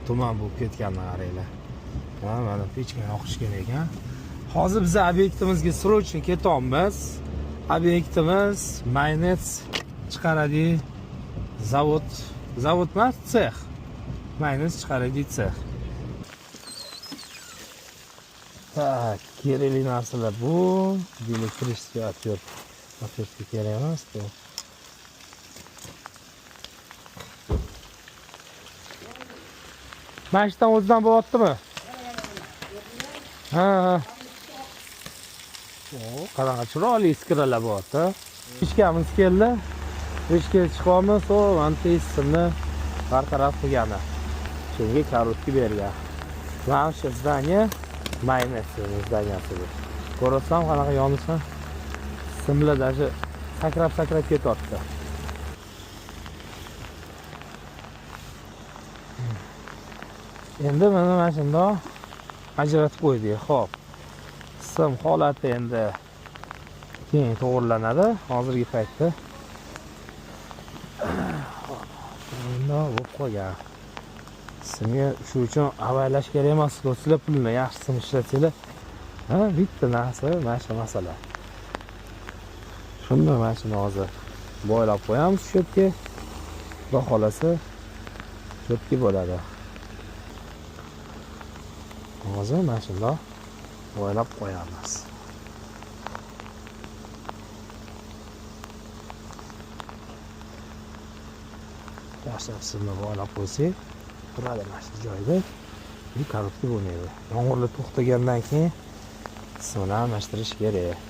Tuman bo'lib ketganini qaranglar. Ha, mana pechka yoqish kerak ekan. Hozir biz obyektimizga срочно ketyapmiz. Obyektimiz mayonez chiqaradigan zavod, zavod emas, sex. Mayonez chiqaradigan sex. Так, kerakli narsalar bu. Электрический отвert. Отвертка kerak emas bu. Mana shu o'zidan bo'lyaptimi? Ha, ha. O, qanaqa chiroyli iskiralar bo'lyapti. Pechkamiz keldi. Pechka chiqyapmiz, o, mana simni bartaraf qilgani. Shunga korobka bergan. Mana shu здание mayonez здания si bu. Ko'rasizmi qanaqa yonsa? Simlar даже sakrab-sakrab ketyapti. Endi mana shundoq ajratib qo'ydik. Xo'p. Sim holati endi keyin to'g'rilanadi hozirgi paytda. Bundoq bo'lib qolgan. Simga shu uchun avaylash kerak emas, do'stlar, pulni yaxshi sim ishlatsanglar. Ha, bitta narsa, mana shu masala. Shunda mana shuni hozir boylab qo'yamiz shu yerga. Xudo xolasa cho'tki bo'ladi. Hozir mana shundoq boylab qo'yamiz. Yaxshilab simni boylab qo'ysak, turadi mana shu joyda. Bir korobka bo'lmaydi. Yomg'irlar to'xtagandan keyin simni almashtirish kerak.